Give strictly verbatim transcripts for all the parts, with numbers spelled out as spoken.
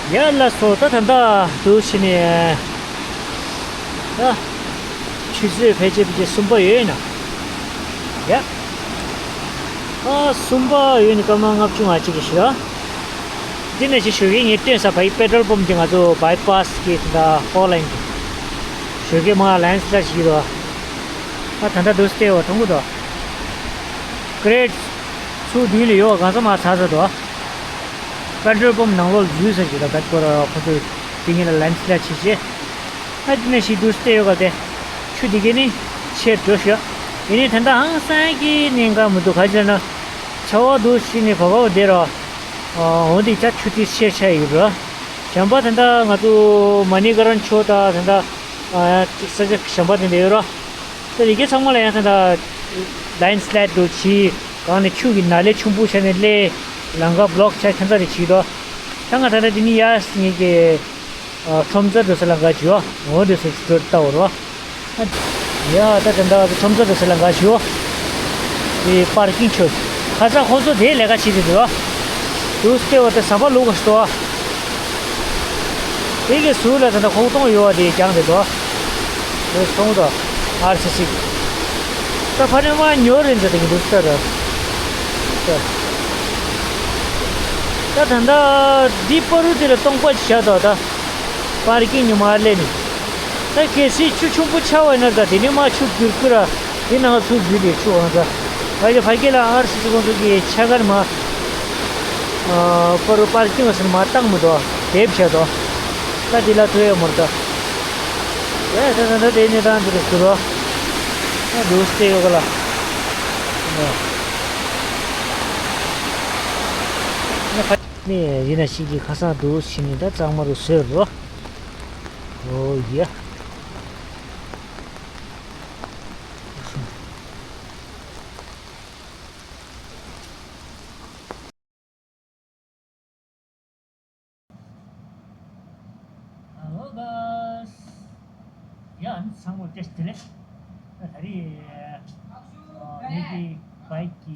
ཡ་ལགས་སོ། ད་ད་ལྟ་འདུག་བྱས་ནས་ད་ཆུ་ཚོད་ཕལ་ཆེར་ཕལ་ཆེར་གསུམ་པ་ཡོད་ན། ཡ། ཨ་གསུམ་པ་ཡོད་ནི་སྐར་མ་ལྔ་བཅུ་ང་གཅིག་རེད་ཤག་འདི་ནས་ཞིག་ཞོགས་ཀས་ངས་སྟོན་ས་བ་ཡི་པེ་ཊོལ་པམ་གྱི་ང་ཚོ་བྷའི་པཱ་སི་གི་ད་ཧོ་ལན་གྱི་ཞོགས་ཀས་མར་ལན་སི་ལའེ་ཌི་བྱེད་ཀྱི་འདུག་ཨ་ད་ལྟ་འདུག་སྟེ་བ་མཐོང་གི་འདུག་ཀེ་རེ་ཊི་ཚུར་མདུན་ལ་ཡོད་པ་གང་ས་མར་ཚར་ཚར་འདུག་པེ་ཊོལ་པམ་ནང་ལོགས་ལ་འཛུལ་ས་ཞིག་ལ་ད་ཁོ་ར་ཁོ་ཚོས་དེ་ཉིད་ལ་ལན་སི་ལའེ་ཌི་བྱེད་ཅེས། ཨ་དེ་ནས་ཞིག་འདུག་སྟེ་ཡོད་ག་དེ། ཆུ་དེ་གས་ནི་ཆེར་འགྲོ་ཤག་ཡིན་ནའི་ད་ལྟ་ཧང་སང་གི་གནས་འགག་མི་འདུག་ག་ཅི་ལབ་ན། ཆར་པ་འདུག་བྱས་ནས་བབས་བབས་བསྡད་ར། འོ་འདི་ཆ་ཆུ་ཐིགས་ཆེར་ཆགས་ཡོད་ར། གཞན་པ་ད་ལྟ་ང་ཚོ་མ་ནི་ཀ་རན་ཕྱོགས་དང་ད་ལྟ་ཨ་ཅིག་ས་ཆ་གཞན་པ་དེ་འདྲ་ཡོད་ར། ད་དེ་གས་ཚང་མ་ལ་ཡང་ད་ལྟ་ལན་སི་ལའེ་ཌི་འདུག་བྱས། གང་ནས་ཆུ་གི་ནགས་ལས་ཆུང་པོ་ཆགས་ནས་སླེབས། ལམ་ཁ་བྷི་ལོག་ཆགས་ཁྱད་མཚར་རེ་བྱས་འདུག་ད་ང་ད་ལྟ་དེ་ནས་ཡར་ངེད་ཀྱི་ཨ་ཁྲོམ་རྩེ་འགྲོ་ས་ལམ་ཁ་བྱོས། འོ་འདི་སུ་འགྲོ་ལྟ་བུ་རོ། ཡ་ད་དེ་འདྲ་ཁྲོམ་རྩེ་འགྲོ་ས་ལམ་ཁ་བྱོས། དེ་པར་ཀིང་ཆོས། ཁ་སང་ཁོ་ཚོ་དེ་ལས་ཀ་བྱེད་དེ་འདུག་དུ་སྟེ་བ་དེ་ཟམ་པ་ལུག་ག་ཞིག་འདུག་དེ་གི་ཟུར་ལ་དེ་འདྲ་ཁོག་སྟོང་ཡོད་པ་དེ་རྒྱང་དེ་འདུག་དེ་སྟོང་དང་ཨར་སི་སི། ད་ཕ་ནས་མ་ཉོ་རེད་འདྲ་དེ་གི་འདུག་ས་ར། ད་ད་ད་ད་འདི་པ་རུ་དེ་ལ་སྟོང་པ་བྱ་དོ་ད། པར་ཀིང་ཉི་མ་ལས་ནི། ད་གལ་སྲིད་ཆུ་ཆུང་པོ་ཆགས་པ་ཡིན་ན་ད་དེ་ནས་མ་ཆུ་རྒྱུག་ཁུ་ར། དེ་ནང་ཚུར་རྒྱུག་ལས་ཆུ་འོང་ད། ཕ་གི་ཕ་གི་ལ་ཨར་སི་སི་ཁོང་ཚོ་གི་ཆ་གར་མ། པ་རུ་པར་ཀིང་ཟེར་མ་བཏང་མི་འདུག་དེབ་བྱས་དོ། ད་དེ་ལ་ཐུ་ཡོད་མོར་ད། ཡ་ད་ད་ད་དེ་ནས་ད་འདི་རུ་ཁུ་རོ། ད་འདུག་སྟེ་ཡོད་ག་ལ། ནས་ཡིན་ན་ཞིག་གི་ཁ་སང་འདུག་ཕྱིན་ནས་ད་གཙང་མ་རུ་བཟོས་རོ། ཨོ་ཡ། Hello guys. ཡ་ཨ་ནི་ཚང་མ་བཀྲ་ཤིས་བདེ་ལེགས། ད་ད་རེས་ངེད་ཀྱི་བྷའིཀ་གི་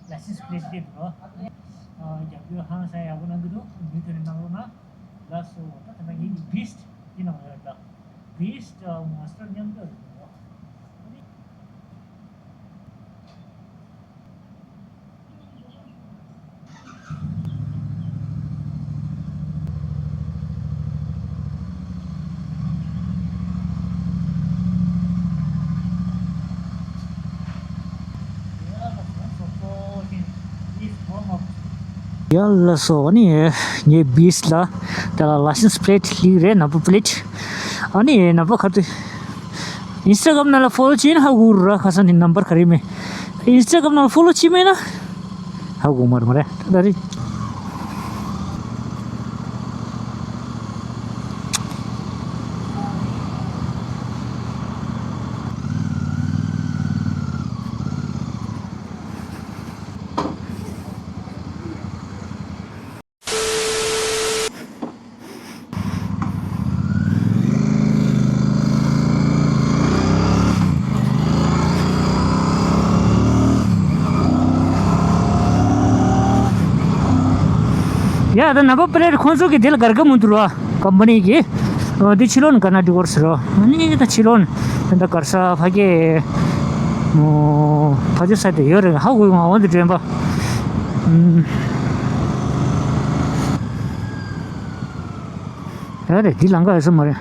ལའི་སེན་སི་པི་ལེ་ཊི་སླེབས་འདུག་རྒྱབ་སྐྱོར་ཧང་སང་ཡག་པོ་གནང་གི་འདུག་མུ་མཐུད་ནས་གནང་རོགས་གནང་། ལགས་སོ། ད་ད་ལྟ་ངེད་ཀྱི་བིས་ཊི་འདི་ནང་ཡོད་ད། བིས་ཊི་མོན་སི་ཊར་མཉམ་འཇོག་རེད་འདུག་ཡ་ལགས་སོ། ཨ་ནི་ངའི་བིས་ཊི་ལ་དེ་ལ་ལའི་སེན་སི་པི་ལེ་ཊི་སླེབས་རེད། ནམ་བར་པི་ལེ་ཊི། ཨ་ནི་ནམ་བར་ག་དུས་ཨིན་སི་ཊ་གྷ་རམ་ནང་ལ་ཕོ་ལོ་བྱས་ན་ཧ་གོ་ར། ཁ་སང་ནི་ནམ་བར་ག་རེ་མེད། ཨིན་སི་ཊ་གྷ་རམ་ནང་ལ་ཕོ་ལོ་བྱས་མེད་ན་ཧ་གོ་མ་རེད་མ་རེད་ད་རེད། ཡ་ད་ནམ་བར་པི་ལེ་ཊི་ཁོང་ཚོ་གི་དེ་ལ་གར་ག་མུ་འདུར་བ་ཀམ་པ་ནི་གི་འདི་ཕྱི་ལོགས་ནས་ག་ན་འགྲིག་གོ་ཟེར་རོ། ཨ་ནི་ད་ཕྱི་ལོགས་ནས་ད་གར་ས་ཕ་གི་ཕ་ཇོ་ས་དེ་ཡོད་རེད། ཧ་གོ་ང་འོང་དུ་དྲན་པ། ཡ་རེད། འདི་ལམ་ཁ་ཡོད་ས་མ་རེད།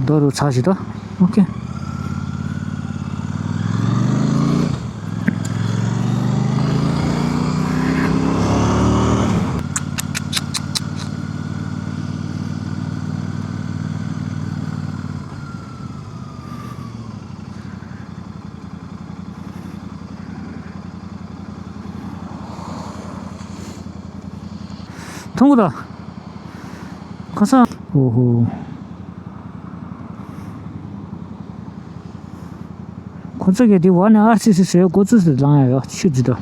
རྡོ་རུ་ཚགས་ཤིག་ཏོ། ཨོ་ཁེ། མཐོང་གི་ད། ཁ་སང་། ཨོ་ཧོ། ཁོ་ཚོ་གིས་དེ་བར་ནས་ཨར་སི་སི་བཟོས་འགོ་ཚུགས་སུ་ལངས་ཡ་ཡོད་ཆུ་ཚོད་དུ།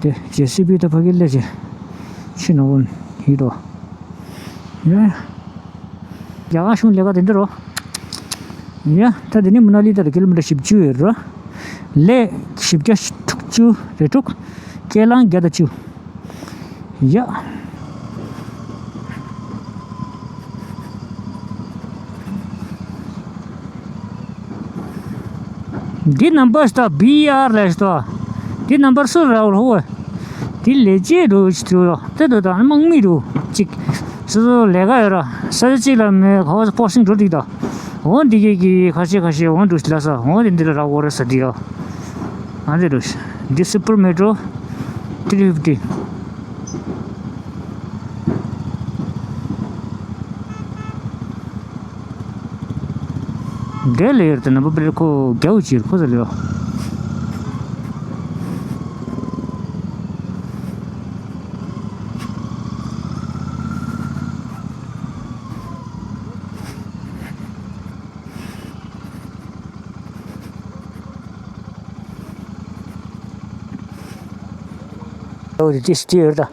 དེ་ཇེ་སི་བི་དང་ཕ་གི་སླེབས་བྱས། ཆུ་ནང་ལོགས་ཡིན་འགྲོ། ཡ། རྒྱ་གར་གཞུང་ལས་ཀ་དེ་འདྲ་རོ། ཡ། ད་དེ་ནས་མ་ན་ལི་ད་རུ་ཀི་ལོ་མི་ཊར་བཞི་བཅུ་ཡོད་རོ། ལས་བཞི་བརྒྱ་དྲུག་ཅུ་རེ་དྲུག་སྐྱེས་ལང་བརྒྱ་དང་བཅུ། ཡ། འདི་ནམ་བར་ད་བི་ཨར་ལས་ད། འདི་ནམ་བར་སུ་ར་བ་ཧོ། འདི་ལས་བྱེད་འགྲོ་ཅི་ཐུ་ལོ། དེ་དུ་དང་དམག་མི་འགྲོ་ཅིག་སོ་སོ་ལས་ཀ་ཡོད་ར། ས་ཆ་གཅིག་ལ་མེད་ཁོ་པོ་སིང་འགྲོ་འགྲིག་ད། འོ་འདི་གི་གི་ཁ་ཤས་ཁ་ཤས་འོ་འགྲོ་ལ་ས་འོ་འདི་འདི་ལ་ར་བོ་ར་ས་འདི་ཡོ། ཨ་འདི་འགྲོ། འདི་སུ་པར་མེ་ཊྲོ་ཐི་རི་ཕིབ་ཊི། འདྲེ་ལེ་ཡར་དུ་ན་བུ་པེར་ཁོ་རྒྱ་བོ་ཅིར་ཁོ་ཟེར་ལེ་ཡོ། འོ་དེ་ཏིས་ཏི་ཡོད་ད།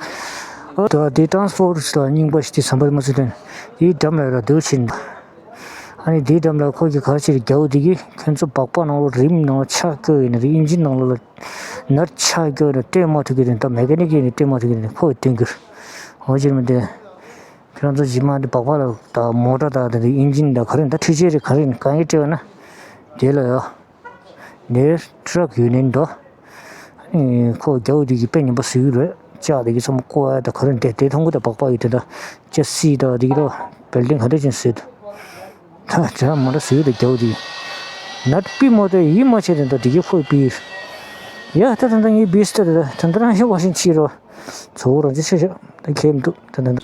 འོ་ད་དེ་ཊ་རན་སི་པོར་ཊི་ལ་རྙིང་པ་ཞིག་དེ་བསམ་པ་མ་ཚུད་དོན། དེའི་འགྲམ་ལ་ཡོད་ད་འདུག་ཕྱིན། ཨ་ནི་དེའི་འགྲམ་ལ་ཁོ་གི་ག་རེ་བྱེད་རྒྱ་བོ་དེ་གིས་ཁྱོད་ཚོ་སྦག་སྦག་ནང་ལོགས་རིམ་ནང་ལོགས་ཆག་སྐྱོ་ཡིན་ན་དེ་ཨིན་ཇིན་ནང་ལོགས་ལ་ནར་ཆག་སྐྱོ་ཡིན་ན་སྤྲད་མ་ཐུབ་ཀྱི་རེད། ད་མེ་ཀ་ནིག་ཡིན་ན་སྤྲད་མ་ཐུབ་ཀྱི་རེད། ཁོ་གིས་སྟོན་གྱི་རེད། འོ་ཕྱིར་མི་དེ། ཁྱེད་རང་ཚོ་རྗེས་མ་འདི་སྦག་སྦག་ལ་ད་མོ་ཊ་དང་དེ་ཨིན་ཇིན་དང་ག་རེ་ད་འཕྲུལ་ཆས་རེད་ག་རེ་གང་ཡིན་སྤྲད་པ་ན། དེ་ལ་ཡོ། ནེར་ཊྲག་ཡོད་ནི་འདུག་ཨ་ནི་ཁོ་རྒྱ་བོ་དེ་གིས་དཔེ་ངན་པ་བཟོས་ཀྱི་རེད། ལྕགས་དེ་གིས་ཚང་མ་བཀོག་ཡ་ད་ག་རེ་འདྲ་དེ་མཐོང་གི་ད་སྦག་སྦག་ཡོད་དེ་ད་ལྕགས་སི་ད་དེ་གིས་ད་བེལ་ཌིང་ག་འདྲ་ཅན་བཟོས་འདུག་ད་དྲ་མ་འདྲ་བཟོས་ཡོད་ད་རྒྱ་བོ་དེ་གིས། ནད་པི་མོ་དེ་ཡིད་མ་ཆེས་དེ་ད་དེ་གིས་ཁོ་པི། ཡ་ད་ད་ད་ངའི་བིས་ད་ད་ད་ད་རང་ཤོག་བ་ཤིང་ཕྱིར་རོ། ཚོ་བོ་རང་ཅི་ཤེས་ཤོག་ད་ཁྱེད་འདུག་ད་ད་ད།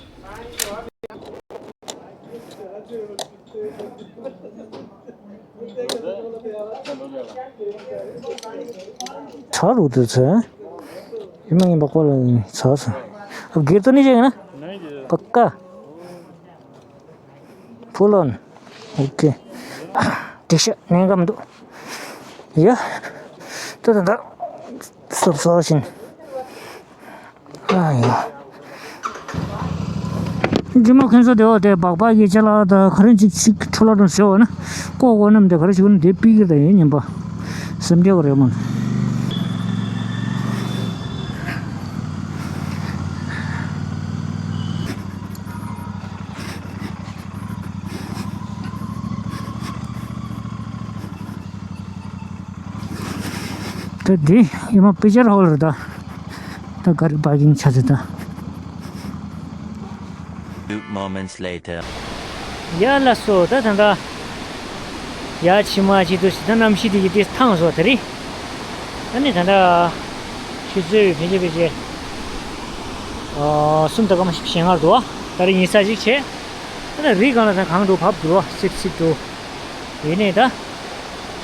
ཚ་རུ་དུ་ཚེ། ཡིན་མ་ཡིན་པ་ཀོ་ལ་ཚ་སོང་། ཨ་སྒེར་དུ་ནི་བྱེད་ན། པ་ཀ། ཕུ་ལོན། ཨོ་ཀེ། དེ་ཤ་ནན་གམ་འདུག་ཡ། ད་ད་ད། སོབ་སོ་བཞིན། ཨ་ཡ། རྗེས་མ་ཁོང་ཚོ་དེ་འོ་དེ་སྦག་སྦག་གི་ཅ་ལག་དང་ག་རེ་ཅིག་ཅིག་འཕྲོ་བརླག་འགྲོ་ཟེར་བ་ན་ལྐོག་ལྐོག་རྣམས་དེ་ག་རེ་ཞིག་ནི་དེ་ཕུད་ཀྱི་རེད་ཡིན་ཉན་པ། སེམས་སྐྱོ་བ་རེད་མོ། ད་འདི་ཡི་མ་པི་ཅར་ཧོལ་རེད་ད། ད་ག་རེ་པར་ཀིང་ཆ་ཚེ་ད། Two moments later. ཡ་ལ་སོ་ད་ད་ད། ཡ་ཕྱི་མ་ཕྱི་དུ་ཞི་ད་གནམ་གཤིས་དེ་ཡི་དེ་ཐང་སོ་ད་རི། ད་ནི་ད་ད། ཆུ་ཚོད་ཕལ་ཆེར་ཕལ་ཆེར། ཨ་གསུམ་དང་སྐར་མ་བཞི་བཅུ་ཞེ་ལྔ་རེད་འདུག་ད་རི་ཉི་ཤར་ཅིག་བྱས། ད་ད་རི་སྒང་ལ་ད་གང་འགྲོ་བབས་འགྲོ་སིབ་སིབ་འགྲོ། ཡིན་ནའི་ད།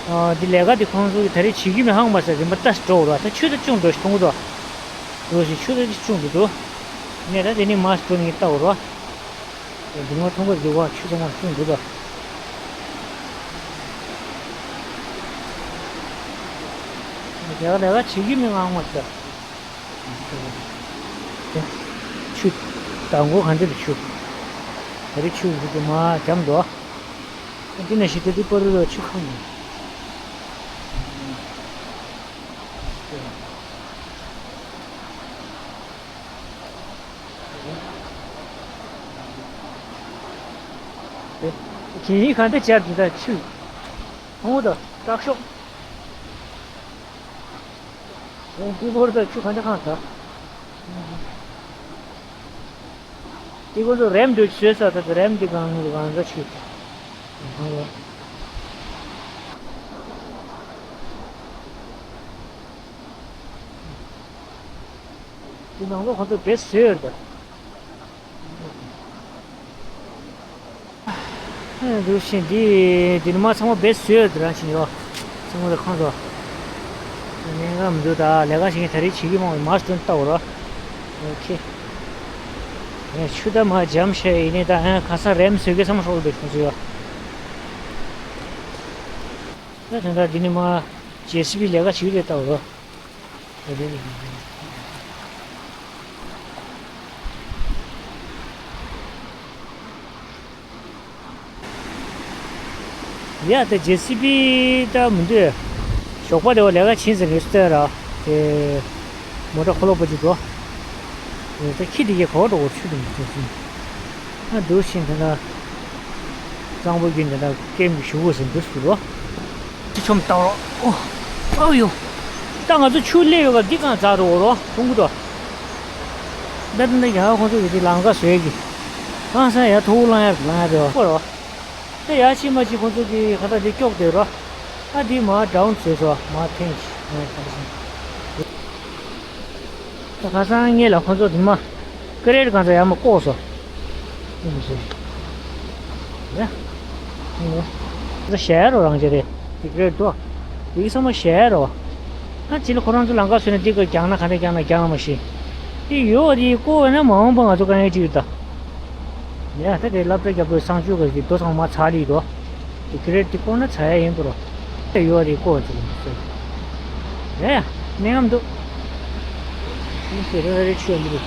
ཨ་འདི་ལས་ཀ་འདི་ཁོང་ཚོ་གི་ད་རེས་བྱེད་ཀྱི་མི་ཧང་མ་ཟེར་རིམ་པ་ལྟ་འགྲོ་ར། ད་ཆུ་ད་ཅུང་འགྲོ་ཞིག་མཐོང་གི་འདུག་འགྲོ་ཞིག་ཆུ་ད་ཅུང་འགྲོ་འདུག་ནས་ད་དེ་ནི་མ་འགྲོ་ནི་ལྟ་འོ་ར། འདི་མ་མཐོང་གི་འདི་བ་ཆུ་ཚང་མ་ཅུང་འགྲོ་འདུག་ལས་ཀ་ལས་ཀ་བྱེད་ཀྱི་མི་ཧང་མ་ཟེར། ཆུ། དང་པོ་ག་འདྲ་རེད་ཆུ། ད་རེས་ཆུ་འདི་དུ་མ་འཇམ་འདུག་འདི་ནས་ཞིག་དེ་དུ་པར་རུ་ཆུ་ཁང་ནས། དེ་ཡིན་ག་འདྲ་བྱས་འདི་ད་ཆུ། ཧོ་ད་སྐྲག་ཤོག་འདི་བོར་ད་ཆུ་ག་འདྲ་ཁང་ད། འདི་ཁོ་ཚོ་རེམ་འདྲ་བཟོས་ས་ད་རེམ་འདི་གང་གང་འདྲ་ཆུ། འདི་ནང་ལོགས་ཁོ་ཚོ་བེད་བཟོས་ཡོད་ད། འདུག་ཤིང་འདི་འདི་ནི་མ་ཚང་མ་བེད་བཟོས་ཡོད་དེ་རང་བཞིན་ཡོད། ཚང་མ་ལ་ཁང་དུ། གནས་ངམ་འདུག་ད་ལས་ཀ་བྱེད་མཁན་ད་རེས་བྱེད་ཀྱི་མང་བའི་མར་སྟོན་ལྟ་བར། ཨོ་ཁེ། ངས་ཆུ་ད་མ་འཇམ་ཤེས་ཡིན་ནི་ད་ཨ་ཁ་སང་རེམ་བཟོས་ཀྱི་བསམ་ཧྲོག་འདུག་ཁོང་ཚོ་ཡོད། ད་དོན་དག་འདི་ནི་མ་ཇེ་སི་བི་ལས་ཀ་བྱེད་ཀྱི་རེད་ལྟ་བར། ཡ་ད་ཇེ་སི་བི་ད་མི་འདུག་ཞོགས་པ་རེ་བ་ལས་ཀ་ཕྱིན་ཟིན་རེད་ལྟོས་ར། དེ་མོ་ཊ་འཁོར་ལོ་པོ་ཅིག་འགྲོ། ད་ཁྱི་དེ་གས་གོ་འགྲོ་བོ་ཆུ་དུ་མི་ཐུབ་ཟིན། ཨ་འདུག་ཤིང་དེ་འདྲ། གཙང་པོ་རྒྱུན་དེ་འདྲ་ཀེམ་གི་ཞུ་བོ་ཟིན་འདུག་སུ་རོ། ཅི་ཆོམ་ལྟ་རོགས། ཨོ་ཡོ། ད་ང་ཚོ་ཆུ་སླེབས་ཡོད་ག་འདི་གང་ཚར་འགྲོ་རོ་ཐུང་གུ་དོ། ད་ད་ད་ཡ་ཁོང་ཚོ་གི་འདི་ལམ་ཁ་བཟོས་ཀྱི། གང་ས་ཡ་ཐུག་ལང་ཡ་ལང་ཡ་རེད་བ་ཁོ་རོ། ད་ཡ་ཕྱི་མ་ཕྱི་ཁོང་ཚོ་གི་ཁ་ད་འདི་སྐྱོག་དེ་རོ། ཨ་འདི་མ་ཌའུན་བཟོས་སོ་མ་ཐེངས་ཤིག་ང་ཡ་ཁ་ད་ཤིང་། ད་ཁ་སང་ངེད་ལ་ཁོང་ཚོ་དེ་མ་ཀི་རེད་གང་ཚ་ཡ་མ་བཀོག་སོ། ཡིན་ཟེར། ཡ། ཡིན་ནོ། ད་ཞལ་རོ་རང་ཅེ་རེད། དེ་ཀི་རེད་དོ། དེ་ཚང་མ་ཞལ་རོ། ཨ་ཅི་ལ་ཁོ་རང་ཚོ་ལང་ཀ་སོ་ནས་དེ་ཀ་རྒྱང་ན་ག་འདྲ་རྒྱང་ན་རྒྱང་ན་མ་ཤེས། དེ་ཡོད་བ་དེ་བཀོག་བས་ན་མ་འོངས་པ་ང་ཚོ་དཀའ་ངལ་ཅིག་ཡོད་ད། ཡ་ད་དེ་སློབ་གྲྭ་རྒྱབ་དགོས་གསང་སྤྱོད་ག་ཞིག་རྡོ་ཚང་མ་ཚར་ལི་དོ། དེ་ཀི་རེད་དེ་བཀོག་ན་ཚར་ཡ་ཡིན་པ་རོ། དེ་ཡོད་བ་དེ་བཀོག་བ་ཅིག་ཡིན་ཟེར། ཡ་ཡ་གནད་ངམ་འདུག་ཡིན་ཟེར་རེ་རེ་ཆུ་ཡ་མི་རེད།